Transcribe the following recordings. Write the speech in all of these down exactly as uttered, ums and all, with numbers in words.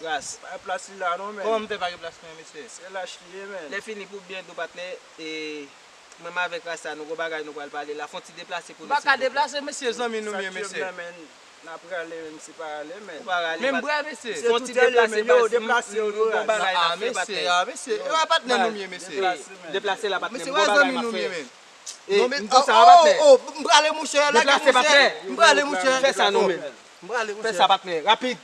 Ras. Pa gen plas li la non, men. Kòman m fè pa gen plas mwen, mesye? Se lach li ye, men. Lè fini pou byen di w, patnè, e, mwen menm avèk Ras la, nou gon bagay nou pral pale la. Fè yon ti deplase pou nou, silvouplè. M pa ka deplase, mesye, zanmi nou m ye, mesye. N ap rale, menm si pa rale, men. Ou pa rale, men m prè, mesye. Fè yon ti deplase, baz. Deplase, nou gon bagay n ap fè, patnè. Ah, mesye, ah, mesye. E pa patnè nou m ye, mesye. Deplase la, patnè. Mesye, wè zanmi nou m ye, men. E, non, men, m di sa, oh, patnè. Oh, oh, m prale, monchè, lage, monchè. Deplase, patnè. M prale, monchè. Fè sa non, men. M prale, monchè. Fè sa, patnè. Rapid.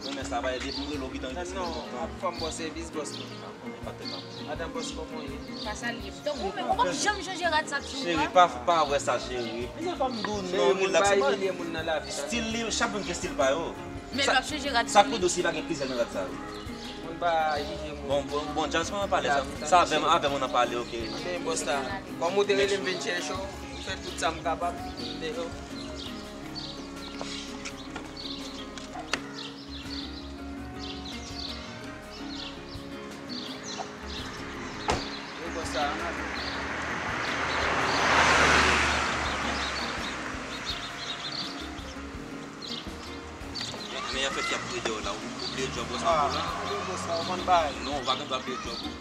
Non, men sa va ede pou rele w gentan. Non, non, non, ap fè m bò sèvis, bòs mwen. Madan bòs, kòman w ye? Pa salye m. Tankou, men ou p ap janm chanje rad sa sou ou a? Cheri, pa, pa wè sa, cheri. Cheri, moun pa jije moun nan lavi, tande. Stil li, chak moun gen stil pa yo. Men l p ap chanje rad sou li. Sa k pi dous, li pa gen plizyè nan rad sa yo. Moun pa jije moun. Bon, bon, bon, James, pa pale sa. Sa avè m, avè m, ou nan pale, oke. Men bòs la, kòm ou te rele m vin chèche w, m fè tout sa m kapab. Men, oh. Yo bò sa, ann ale. Men, men, anfèt, y ap tou de dèyè w la, ou, ou bliye djòb ou sa pou la. Ah, ou bliye djòb sa, ou konn bay. Non, ou pa gen dwa bliye djòb ou.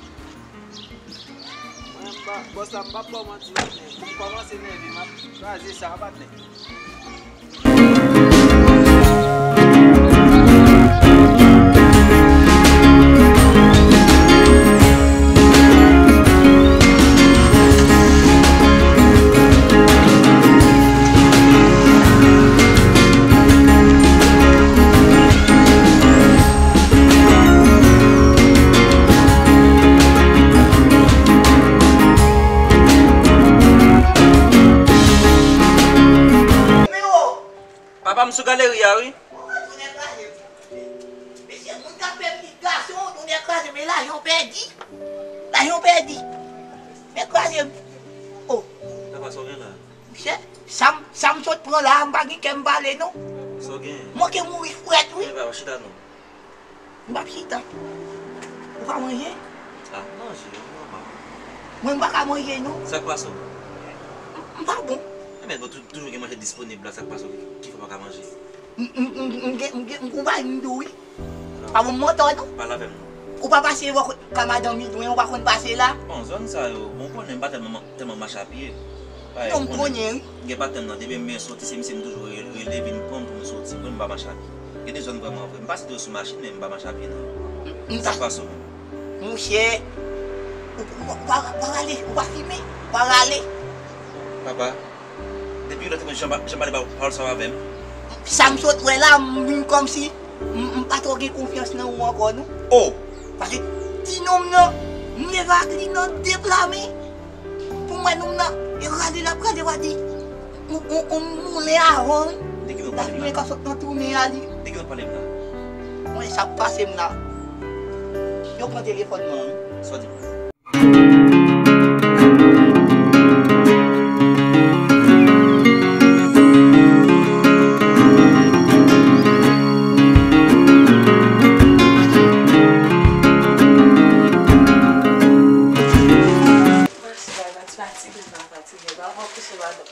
Mwen pa, bòs la, m p ap ba w manti, patnè. Pou m kòmanse nève, m ap kraze sa, patnè. Papa, m sou galeri a, wi. Mesye, moun k ap fè pitit gason, tonnè kraze, men lajan w pèdi. Lajan w pèdi. Men kraze m. Oh. Papa, sa w gen la? Monchè, sa m, sa m sot pran la, m pa gen kè m pale, non. Sa w gen? Manke mouri frèt, wi. Men papa, chita non. M p ap chita. Ou pa manje? Ah, manje, nòmal. Mwen, m pa ka manje, non. Sa k pase w? M, m pa bon. Enben, bon, tou-, toujou gen manje disponib la, sa k pase w ki, ki fè w pa ka manje? M, m, m, m gen, m gen, m gon bagay m di w, wi. Pa bon, m mantò, non. Pale avè m, non. Ou pa pase bò kot ka madanm Idwen, ou pa konn pase la? Bon, zòn sa yo, bon, konnen m pa tèlman, tèlman mache a pye. Non, m konnen, wi. M gen patnè m nan, depi m byen soti, se misye m toujou re-, rele vin pran m pou m soti. Mwen, m pa mache a pye. Gen de zòn vrèman vre. M pase tou sou machin, men m pa mache a pye, non. M, m ta... Sa k pase w menm? Monchè, ou, ou, ou pa, pa rale, ou pa fimen, ou pa rale. Papa, depi lòt mwen, jan pa, jan pale pa, pawòl sa w avè m. Sa m sot wè la, m vin kòmsi m, m pa twò gen konfyans nan ou ankò, non. Oh! Paske ti nonm nan, m leve ak li nan de pla men. Pou m wè nonm nan, e rale l ap rale, w a di, on, on, on moulen avan, wi. De ki nou pale la? Lafimen ka sot nan tou nen a li. De ki nou pale la? Mwen, sa k pase m la. Yo pran telefòn mwen, wi. Sa w di m la? Mache bay, pa ti fatige, pa fatige. Ba w kouche, madanm.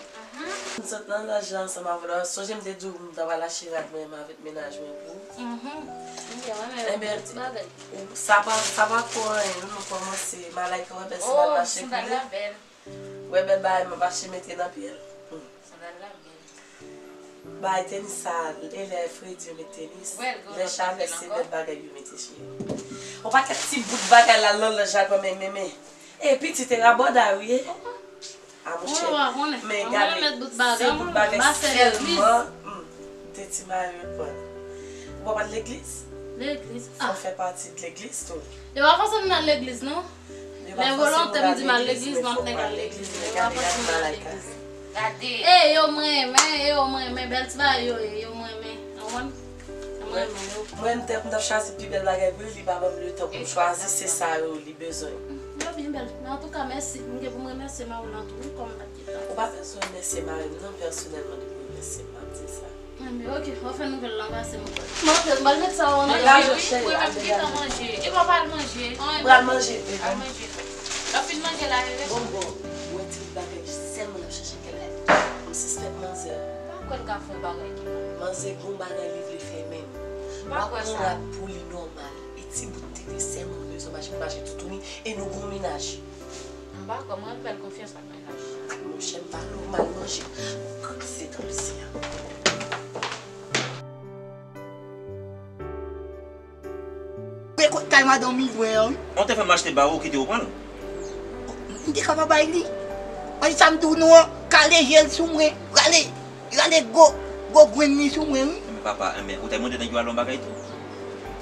M sot nan lòj la ansanm avè w. Sonje m te di w m ta pral achte rad mwen menm avèk mennaj mwen pou ou. Enben, ou, sa pa, sa pa twò anyen, nou, nou kòmanse. Malaika wè bèl sandal mache pou li. Wè bèl bagay m ap achte mete nan pye l. Bagay tenis sa, e lè fredi yo met tenis. Lè chalè se lòt bagay yo mete sou yo. On pakèt ti bout bagay la nan lòj la, men, men, men. E pitit e rabòday wi ye. A monchè. Men gade, se bout bagay sèlman. Hmm, de ti mayo yo pran. Ou pa pral legliz? Legliz? Fò w fè pati de legliz tou. Yo pa fòse m nan legliz non. Lè volonte m di m al legliz, m ap nèk al legliz. Yo pa fòse m nan legliz. Gade. E yo m renmen, e yo m renmen. Bèl ti bagay yo ye, yo m renmen. Ou konprann? Mwen menm, mwen, m t ap, m t ap chwazi pi bèl bagay pou li, li pa ban m letan pou m chwazi, se sa yo li bezwen. Yo byen bèl. Men antouka, mèsi. M gen pou m remèsye Marilyn tou, wi, kòm m pa t gen tan. Ou pa bezwen remèsye mari m, non, pèsonèlman, li pou remèsye m, m ap di l sa. Enben, oke, w ap fè nouvèl lan pase m ankò. Mwen, m pral met sa w nan. Degaje w, cheri, al degaje w. Mwen menm, m gentan manje. E pa pral manje. Pral manje, bebe. Al manje. Lè w fin manje la, rele m. Bon, bon, mwen di l bagay sèlman l ap chache kè l la. M sispèk manzè. M pa kwè l ka fè yon bagay ki mal. Manzè gon bagay li vle fè menm. M pa kwè sa. Gon rad pou li nòmal. E ti bout tete sèlman l bezwen mache pou mache toutouni. E nou gon mennaj. M pa kwè, mwen fè l konfyans ak mennaj. Ak monchè m pale w, m al manje. Kraze tan isi a. Mwen kot kay madanm li lwen an, wi. On te fè m achte ba ou kite ou pran l. M te ka pa bay li. Mwen sa m di w non an, kale je l sou mwen. Rale, rale gwo, gwo grenn li sou mwen, wi. Men papa, enben, ou te mande nèg yo al yon bagay tou?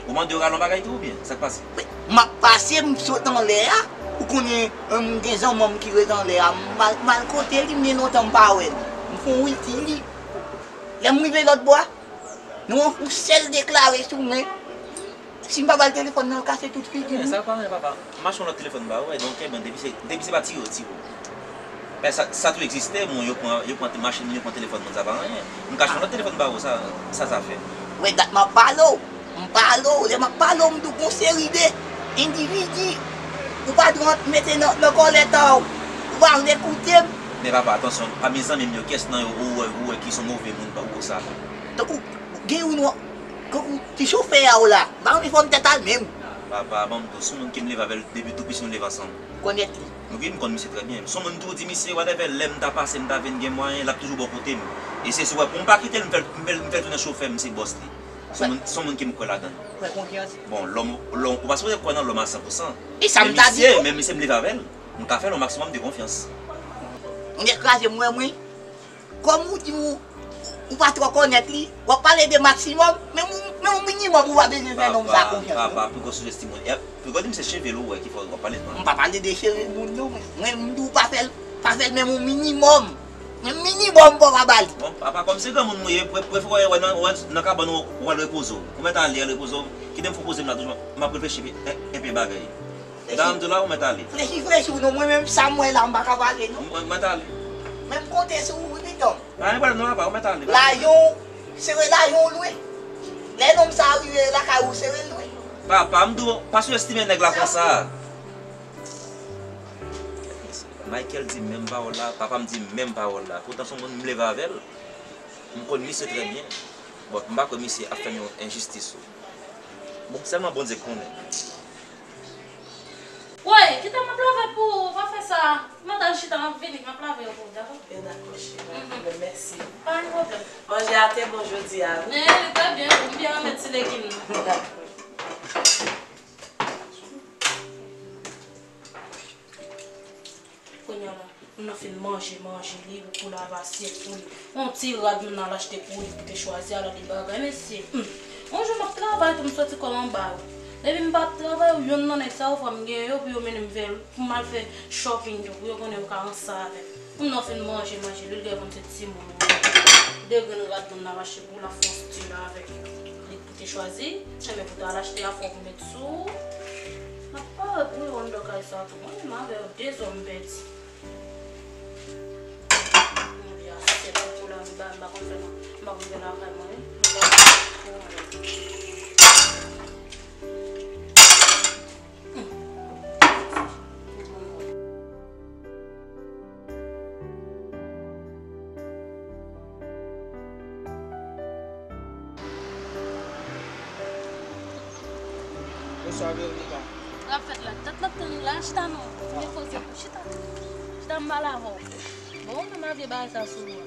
Ou mande yo al yon bagay tou oubyen? Sa k pase? Wi, m ap pase, m sot anlè a. Ou konnen, m gen zanmanm ki ret anlè a. M al, m al kote li, men lontan m pa wè li. M fè yon witi li. Lè m rive lòt bò a, nou yon sèl deklare sou mwen. Si m pa ba l telefòn nan, l kase tout figi m. Sa pa anyen, papa. M achte yon lòt telefòn ba ou, e donk, enben, depi se, depi se pa tire, tire. Men sa, sa tou egziste, moun yo pran, yo pran machin, yo pran telefòn moun, sa pa anyen. M ka achte yon lòt telefòn ba ou, sa, sa, sa fè. Wè, dat m ap pale w. M pale w, lè m ap pale w, m di w gon seri de endividi. Ou pa dwe mete nan, nan kòlèt a w. Ou pa vle koute m. Men papa, atansyon, pami zanmi m yo, kiyès nan yo ou wè, ou wè ki se yon move moun, pa ou sa? Tankou, gen youn ou, tankou ti chofè a w la, m pa renmen fòm tèt a l menm. Papa, ban m di w, se yon moun ke m leve avè l depi tou piti, nou leve ansanm. Ou konnèt li? Wi, m konn misye trè byen. Se yon moun tou, di misye, whatever, lè m ta pase, m ta vin gen mwayen, l ap toujou bò kote m. E se si w wè, pou m pa kite l, m fè l, m fè l, m fè l tounen chofè m, se bòs li. Se yon moun, se yon moun ke m kwè ladan l. Fè konfyans. Bon, lòm, lòm, ou pa sipoze kwè nan lòm a san pou san. E sa m ta di tou. Men misye, men misye m leve avè l. M ka fè l yon maksimòm de konfyans. Ou nèk kraze m wè mwen. Kòm ou di ou, ou pa twò konnèt li, w ap pale de maksimòm, men yon, men yon minimòm ou pa bezwen fè nonm sa konfyans non. Papa, papa, piko sou-estime w. E, piko di m se cheve l ou wè ki fè w ap pale de sa. M pa pale de cheve moun non, mwen. Mwen, m di w pa fè l, pa fè l menm yon minimòm. Men minimòm fò w pa ba li. Bon, papa, kòm se granmoun ou ye, pre-, prefere w wè nan, wè nan kabann ou, ou al repoze w. Ou mèt ale, al repoze w. Kite m fè poze m la toujou, m ap reflechi enpe bagay. Sa m di w la, ou mèt ale. Flechi, flechi w non, mwen menm sa m wè la, m pa ka pale non. Ou mèt ale. Men m konte sou ou wi pitit. Pa gen pwoblèm non, papa, ou mèt ale. Lajan w, sere lajan w lwen. Lè nonm sa a rive lakay ou, sere l lwen. Papa, m di w, pa sou-estime nèg la konsa. Michael di menm pawòl la, papa m di menm pawòl la. Poutan se yon moun m leve avè l. M konn misye trè byen. Bon, m pa kwè misye ap fè m yon enjistis ou. Bon, sèlman Bondye k konnen. Woy, kite m ap lave pou ou, pa fè sa. Madanm chita, m ap vini, m ap lave yo pou ou, dakò? Byen dakò, cheri. Mhm. Mèsi. Pa gen pwoblèm. Manje a te bon jodi a, wi. Men, li te byen bon, m byen renmen ti legim nan. Dakò. Kounye a la, moun nan fin manje, manje li, ou pou lave asyèt pou li. Yon ti rad moun nan al achte pou li, pou te chwazi, ala de bagay, mesye. Hmm. Yon jou m ap travay tou, m soti kò m anba yo. Depi m pa ap travay, youn nan nèg sa yo fè m gen yo pou yo mennen m fè, pou m al fè shopping yo, pou yo konnen yo ka ranse avè m. Moun nan fin manje, manje li, li genlè konn se timoun ou de grenn rad moun nan al achte pou l ap fè yon stil avèk yo. Li pou te chwazi, enben pou ta al achte afè w pou met sou ou. M ap pare pou yo anndan kay sa tou. Mwen menm avè yo de zòn m pèdi. Mwen di asyèt pou la, m pa, m pa konn fè nan, m pa konn fè lakay mwen, wi. M pa konn fè. Bonswa, Veronica. Sa k ap fèt la? Tèt n ap tann ou la, chita non. Vin poze pou chita. Chita m pale avè w. Bon, ou menm avye bagay sa sou ou a.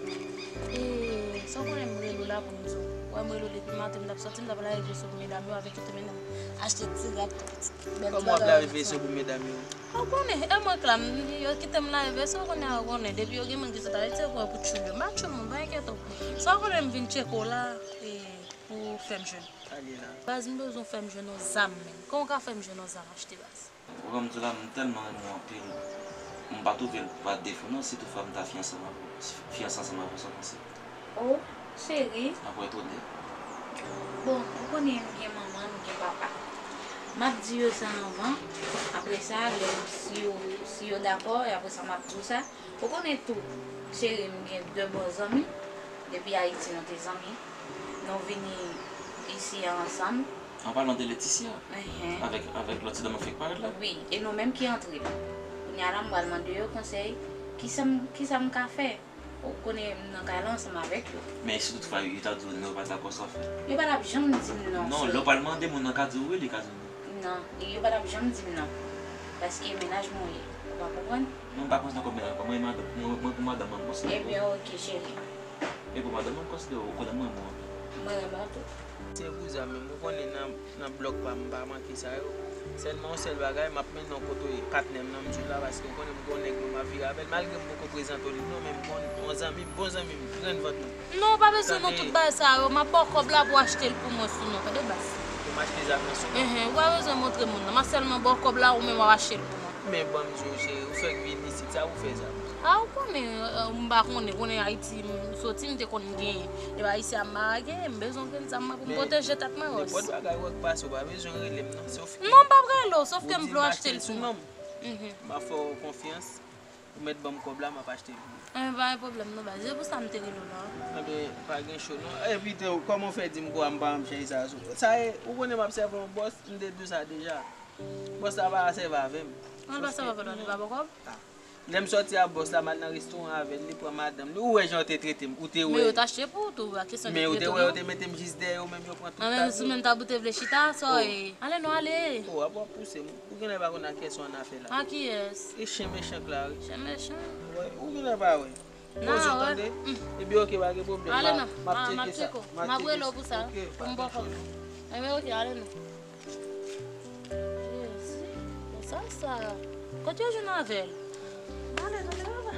E, sa w konnen m rele w la pou m di w. Ou wè m rele w depi maten, m t ap sòti, m t ap lave veso pou medam yo avèk yo te mennen m achte ti rad, ti bèl ti bagay. Kòman w ap lave veso pou medam yo? Ou konnen, e mwen k la, m, yo kite m lave veso, kounye a ou konnen, depi yo gen moun ki sot Ayiti, yo pran pou tchoul yo. M pa tchoul moun, pa enkyete w. Sa w konnen m vin tcheke w la, e, pou w fè m jwenn. Ale la. Baz, m bezwen w fè m jwenn yon zam, menm. Kòman w ka fè m jwenn yon zam achte, baz? Ou konn m di w la, m tèlman renmen w anpil, m pa twouve l pa defo non, si toutfwa m ta fiyanse ansanm avè w, fiyanse ansanm avè w, sa w panse? O, cheri. Apre tonè. Bon, ou konnen nou gen manman, nou gen papa. M ap di yo sa anvan, apre sa, lè, si yo, si yo dakò, e apre sa m ap di w sa. Ou konnen tou, cheri, m gen de bon zanmi. Depi Ayiti, nou te zanmi. Nou vini isi a ansanm. An palan de Leticia, enhen, avèk, avèk lòt ti dam k fèk parèt la? Wi, e nou menm ki antre l. Kounye a la, m pral mande yo konsèy, kisa m, kisa m ka fè? Ou konnen m nan kay la ansanm avèk yo. Men si toutfwa yo ta di w non, yo pa dakò, sa w fè? Yo pa t ap janm di m non. Non, lè w pral mande moun nan ka di w wi, li ka di w non. Non, yo pa t ap janm di m non. Paske mennaj mwen ye. Ou pa konprann? Non, m pa konn sa kòm mennaj, mwen, mwen, mwen pou madanm mwen, m konsidere. Ebyen, oke, cheri. E pou madanm mwen, m konsidere w, ou konnen mwen renmen w anpil. Mwen renmen w tou. Se pou zam menm, ou konnen nan, nan blòk pa m, m pa manke sa yo. Sèlman yon sèl bagay, m ap mennen w kote patnè m nan, m di w la, paske ou konnen m gen yon nèg mwen, m ap vire avè l, malgre m poko prezante w li non, men m konn yon zanmi m, bon zanmi m, grenn vant mwen. Non, ou pa bezwen non tout bagay sa yo, m ap ba w kòb la pou w achte l pou mwen sou non, tande baz. Pou m achte zam nan sou non? Enhen, ou pa bezwen montre moun nan, m ap sèlman ba w kòb la, ou menm w ap achte l pou mwen. Men ban m di w, cheri, ou fèk vin isit, sa pou fè zam? A, ou konnen, euh, m pa konnen, konnen Ayiti, m soti, m te konn genyen. E pa isi a m pa genyen, m bezwen grenn zam mwen pou m pwoteje tèt mwen, Rose. Nenpòt bagay wè k pase, ou pa bezwen rele m non, sof ke... Non, m p ap rele w, sof ke m vle w achte l pou mwen. Mhm. M ap fè w konfyans, ou mèt ban m kòb la, m ap achte l pou ou. Enben, pa gen pwoblèm non, baz. Se pou sa m te rele w la. Enben, pa gen cho non. Epi tou, kòman w fè di m kwa m pa janm chèche sa sou? Sa e, ou konnen m ap sèvi yon bòs, m te di w sa deja. Bòs la pa sèvi avè m. An, l pa sèvi avè w, li pa ba w kòb? Ah. Lè m sòti ak bòs la, m al nan restoran avè l, li pran madanm li. Ou wè jan yo te trete m, ou te wè. Men yo t achte pou ou tou, a kesyon de trete w. Men ou te wè, yo te mete m jis dèyè, yo menm yo pran tout tab yo. A, men si menm tab ou te vle chita, sa e. Ale non, ale. Oh, ap w ap pouse m. Ou genlè pa konn a kiyès ou an afè la. A kiyès? E chen mechan k la, wi. Chen mechan? Wi, ou genlè pa wè. Poze w, tande? Epi oke, pa gen pwoblèm. Ale non, m ap tcheke sa. M ap rele w pou sa. Oke, pa gen pwoblèm. Enben oke, ale non. Jezi, men sa sa? Kote yo jwenn avè l? Ale, tande papa.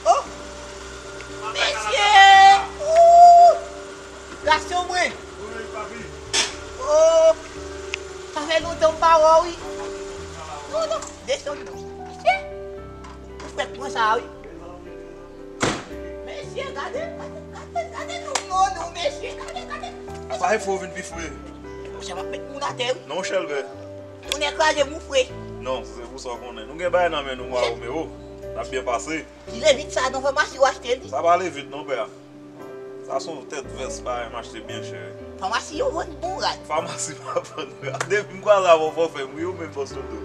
Oh! Mesye! Ooh! Gason mwen! Oh! Sa fè lontan m pa wè w, wi. Non, non, desann non. Mesye! Ou fèk pran sa, wi. Mesye, gade, gade, gade, gade, non, non, non, mesye, gade, gade. Pa gen fò vin pi fre. Monchè, m ap met moun atè, wi. Non, Chèlbè. Tonnè kraze m, ou fre. Non, se pou sa w konnen. Nou gen bagay nan men nou, mwa Romeo. N ap byen pase. Ki levit sa nan famasi w achte li? Sa pa levit non, pè. Sa se yon tèt vès, bagay m achte byen chè. Famasi yo vann bon rad. Famasi pa vann rad. Depi m kwaze avè w, fò w fè m ri, ou menm bòs Toto.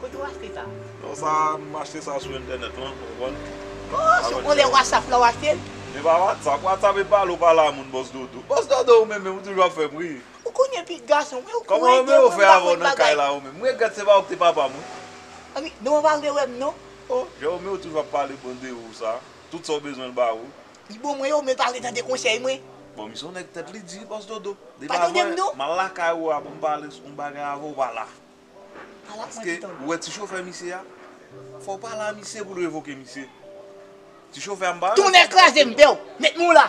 Kote w achte sa? Non, sa, m achte sa sou entènèt lan, ou konprann? Oh, se yon lè WhatsApp la w achte l? E pa WhatsApp, WhatsApp e pale w pale a moun, bòs Dodo. Bòs Dodo, ou menm, menm, ou toujou ap fè m ri. Ou konnen pitit gason, men ou konnen Romeo fè avè w nan kay la, ou menm. M regrèt se pa ou ki te papa m, wi. Anvi, non, ou pa vle wè m, non. Oh, jan Romeo toujou ap pale bande ou sa. Tout sa w bezwen l ba ou. Li bon mwen yo, men pa vle tande konsèy mwen. Bon, misye yon nèg tèt li di, bòs Dodo. Depi avè m, m al lakay ou a pou m pale yon bagay avè w, ou pa la. Paske ou wè ti chofè misye a, fò w pale a misye pou l revoke misye. Ti chofè a m pa renmen. Tonnè kraze m, bèw, met mwen la.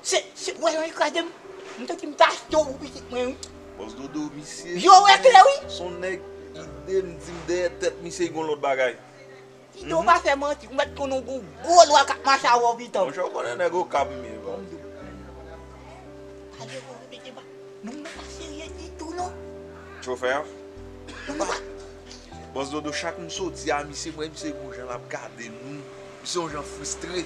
Se, se, wè jan li kraze m. M santi m ta achte w pou pitit mwen, wi. Bòs Dodo, misye. Yo wè klè, wi. Se yon nèg, ide m di m dèyè tèt misye, li gon lòt bagay. Kite w pa fè manti, ou mèt konnen w gon gwo lwa k ap mache avè w pita. Monchè, ou konnen nèg Okap m ye, bro. Pa gen pou repete ba. Nou menm pa serye ditou non. Chofè a? Bòs Dodo, chak m soti a, misye, mwen, misye gon jan l ap gade nou. Misye yon jan fristre.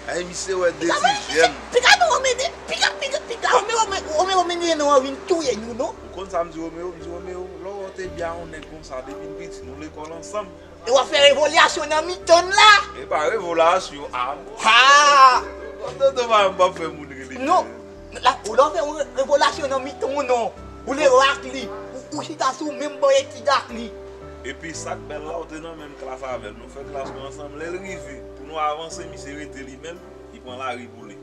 Ay, misye wè de ti jèn. Piga nou Romeo, piga, piga, piga, Romeo, Romeo, Romeo, Romeo, nou anvi touye nou, non? Ou konn sa m di Romeo? M di Romeo, lè w te byen yon nèg konsa, depi n piti, nou lekòl ansanm. E w ap fè revolyasyon nan mitan n la? E pa revolasyon, a. Ha! Tonton pa, m p ap fè moun rele. Non. La, ou lè w fè yon re-, revolasyon nan mitan w, non. Ou leve ak li. Ou, ou chita sou menm ban etid ak li. Epi sa k bèl la, ou te nan menm klas avè l. Nou fè klas nou ansanm. Lè l rive, pou nou avanse, misye rete li menm, li pran lari pou li.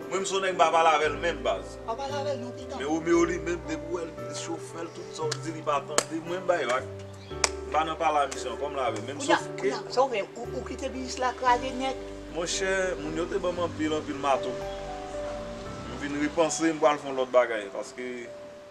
Mwen, m se yon nèg m pa pale avè l menm, baz. Pa pale avè l non, pita. Men Romeo li menm, depi w wè l, li chofè l, tout sa w di, li pa tande. Mwen, m bay vag. M pa nan pale a misye ankò, m lave men m, sof ke... Kounye a, sa w fè, ou, ou kite biznis la kraze nèt? Monchè, moun yo te ban m anpil, anpil mato. M vin repanse, m pral fè yon lòt bagay, paske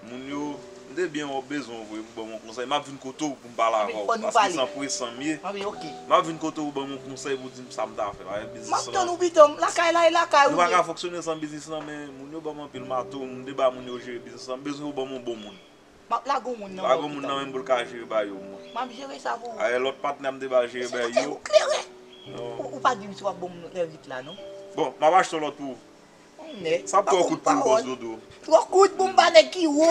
moun yo, Debyen w bezwen w voye pou ban m yon konsèy, m ap vin kote w pou m pale avè w, paske se an presan m ye. M ap vin kote w pou ban m yon konsèy pou di m sa m ta fè. M ap tann ou pito, m lakay la e lakay ou ye. Nou pa ka fonksyone san biznis lan, men moun yo ban m anpil mato, m te ba moun yo jere biznis lan, m bezwen yo ban m yon bon moun. M ap lage yon moun nan men w pito. Lage yon moun nan men m pou l ka jere bagay yo pou mwen. M ap jere sa pou ou. Ayè lòt patnè m te ba jere bagay yo. Ou klere. Ou pa di m si w ap ban m lè uit la non. Bon, m ap achte yon lòt pou ou. Sa ap twò kout pou ou, bòs Dodo. Twò kout pou m ba nèg ki wo.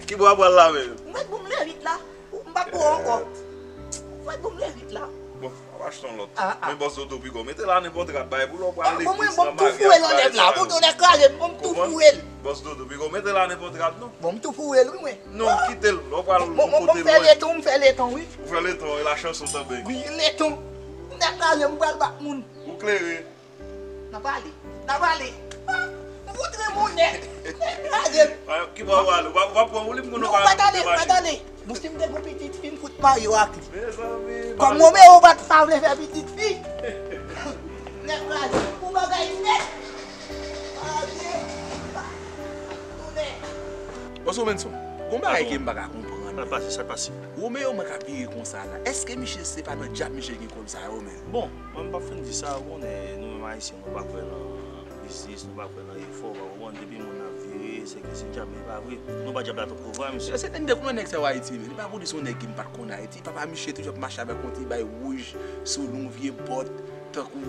Ki bò w ap pral la menm? Ou mèt ban m lè uit la. Ou m pa ko ankò. Ou mèt ban m lè uit la. Bon, w ap achte yon lòt. Men bòs Dodo piga w mete la nenpòt rad bay pou lè w pral legliz nan maryaj. Bon, m tou foure l anlè la. Bon, tonè kraze m, bon, m tou foure l. Bòs Dodo piga w mete la nenpòt rad non. Bon, m tou foure l wi mwen. Non, kite l. Lè w pral yon kote lwen. Bon, m fè leton, m fè leton wi. Ou fè leton e la chanson tanbeng. Wi, leton. Tonè kraze m, m pral bat moun. Ou klere. N ap ale. N ap ale. Ah, ou montre m onè. Gade m. Ki bò w ale? Ou pa, ou pa pran woulib moun ou pa ale. Non, ou pa t ale, ou pa t ale. Bon, si m te gon pitit fi, m fout marye w ak li. Mezanmi. Kòm Romeo pa t pa vle fè pitit fi. Nèg la, ou bagay nèt. Adye. Tounen. Bòs Robinson, gon bagay ke m pa ka konprann. Sa k pase, sa k pase? Romeo mwen k ap vire konsa la. Èske misye se pa nan djab misye gen kòb sa yo menm? Bon, mwen m p ap fin di sa, ou konnen nou menm Ayisyen, nou pa kwè nan biznis, nou pa kwè nan efò, ou pa konprann, depi moun ap vire, se ke se djab, men e pa vre. Nou pa djab la twòp kou vre, mesye. Se te m dekouvri nèg sa yo Ayiti, men li pa pou di se yon nèg ke m pa t konn Ayiti. Papa misye toujou ap mache avèk yon ti bay wouj sou li, yon vye bòt, tankou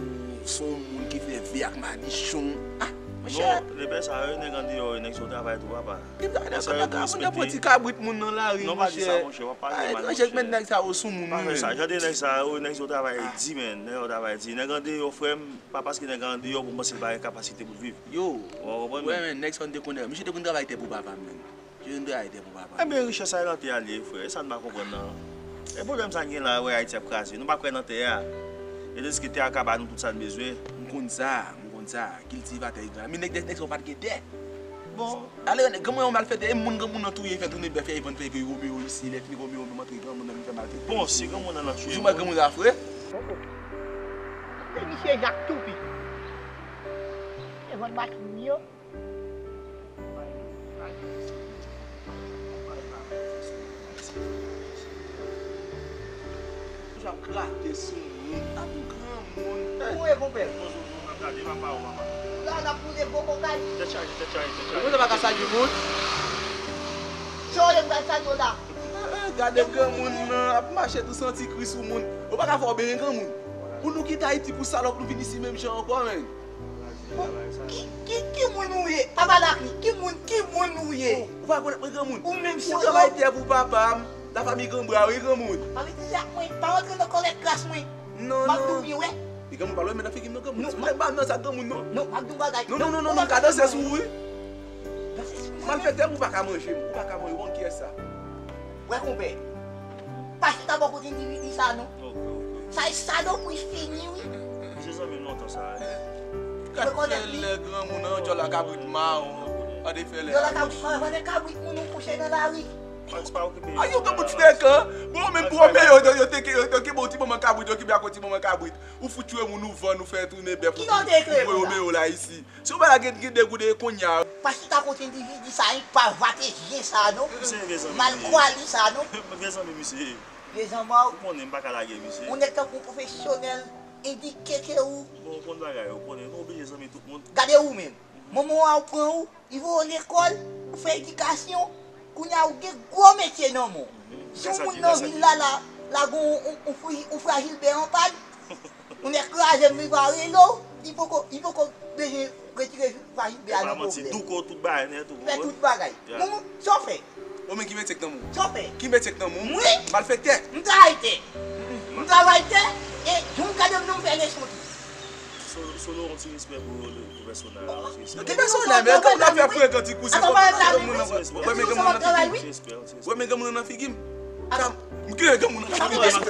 se yon moun ki fè ve ak madichon. Ah, monchè. Non, lepè sa yo, nèg andeyò, nèg sou travay tou, papa. Ki travay nan kòm nan travay, moun nan pran ti kabrit moun nan lari, monchè. Non, pa di sa, monchè, w ap pale mal, monchè. Etranje k met nèg sa yo sou moun, wi, men. Pa fè sa, jan de nèg sa yo, nèg yo travay di, men, nèg yo travay di. Nèg andeyò, frè m, pa paske nèg andeyò pou m panse l pa gen kapasite pou l viv. Yo, ou konprann, men, nèg sa yo n te konnen, misye te konn travay tè pou papa m, men. Misye te konn travay tè pou papa m. Enben, richès sa e nan tè a l ye, frè, e sa n pa konprann nan. E pwoblèm sa n gen la, wè Ayiti ap kraze, nou pa kwè nan tè a. E tandiske tè a ka ba nou tout sa n bezwen. M konn sa, m konn sa, kiltivatè egal. Men nèg, nèg sa yo pa t gen tè. Bon. Ale, granmoun nan malfektè, e moun granmoun nan touye, fè tounen bèf, fè vann, fè ke Romeo isi, lè fini Romeo menm antre granmoun nan vin fè malfektè. Bon, si granmoun nan touye. Ou jwenn granmoun sa frè? Se misye Jak Toupi. E vann machin yo. Toujou ap grate sou moun. Tankou granmoun. Ou e konpè? Gade papa ou, papa. La, n ap boule gwo kokay. Tèt chaje, tèt chaje, tèt chaje. Ou pa ka salye moun. Sa w ye m pral salye w la? Ah, ah, gade granmoun nan ap mache tou santi kri sou moun. Ou pa ka fè w benyen granmoun. Pou nou kite Ayiti pou salòp nou vin isi menm jan ankò, men. Ki, ki, ki moun ou ye? Pa pale ak li. Ki moun, ki moun ou ye? Ou pa rekonèt mwen granmoun? Ou menm se yon travay tè pou papa m. Lafanmi Granbra, wi, granmoun. Pa vin di sa ak mwen. Pa rantre nan kòlèt kras mwen. Non, non. M ap di w byen, wè. Li granmoun, pa lwen men nan figi m, non, granmoun. Non, pa nan sa granmoun, non. Non, m ap di w bagay. Non, non, non, non, non, m ka danse sou ou, wi. Danse sou mwen? Malfektè, ou pa ka manje m. Ou pa ka manje, ou konn kiyès sa? Wè, konpè. Pa chita bò kote endividi sa, non. Ok, ok. Sa e salopri fini, wi. Misye zanmi m lontan sa, wi. Gad fè lè granmoun nan, djòl a kabrit mawon. Gade fè lè a gòch. Djòl a kabrit mawon, fè lè kabrit moun ou kouche nan lari. Max pa okipe. A, yo granmoun frekan. Bon, menm pou Romeo, yo, yo te ke, yo, yo kenbe yon ti manman kabrit, yo kenbe ak yon ti manman kabrit. Ou fout tchwe moun, ou vann, ou fè tounen bèf, ou voye Romeo la isi. Si w pa lage gen de goude kounye a. Pa chita kote endividi sa, enk pa vate vye sa, non. Mal kwali sa, non. Vye zanmi misye ye. Vye zanmi w. Ou konnen m pa ka lage misye. Yon nèg tankou w pwofesyonèl, endike ke ou. Bon, ou konn bagay, ou konnen, nou oblije zanmi tout moun. Gade ou menm. Manman w a ou pran ou, li voye w lekòl, ou fè edikasyon. Kounye a ou gen gwo metye nan men w. Si yon moun nan vil la, la, la gen yon, yon, yon fri-, yon frajil bè an pàn, yon nèg kraze m, li pa rele w, li poko, li poko bezwen retire frajil bè a nan pwoblèm. Fè tout bagay nèt ou. Fè tout bagay. Moun, sa w fè? Ou menm ki metye k nan men w? Sa w fè? Ki metye k nan men w? Mwen? Malfektè. M travay tè. M travay tè, e jan w gade m nan, m fè leson tou. Solo, Solo, yon ti respè pou, pou pèsonaj la, yon ti respè. Ki pèsonaj, men, kòm n ap fè frekan ti kouzen, kòm granmoun nan, wè, men granmoun nan nan figi m. Wè, men granmoun nan nan figi m. Kam, m gen granmoun nan figi m.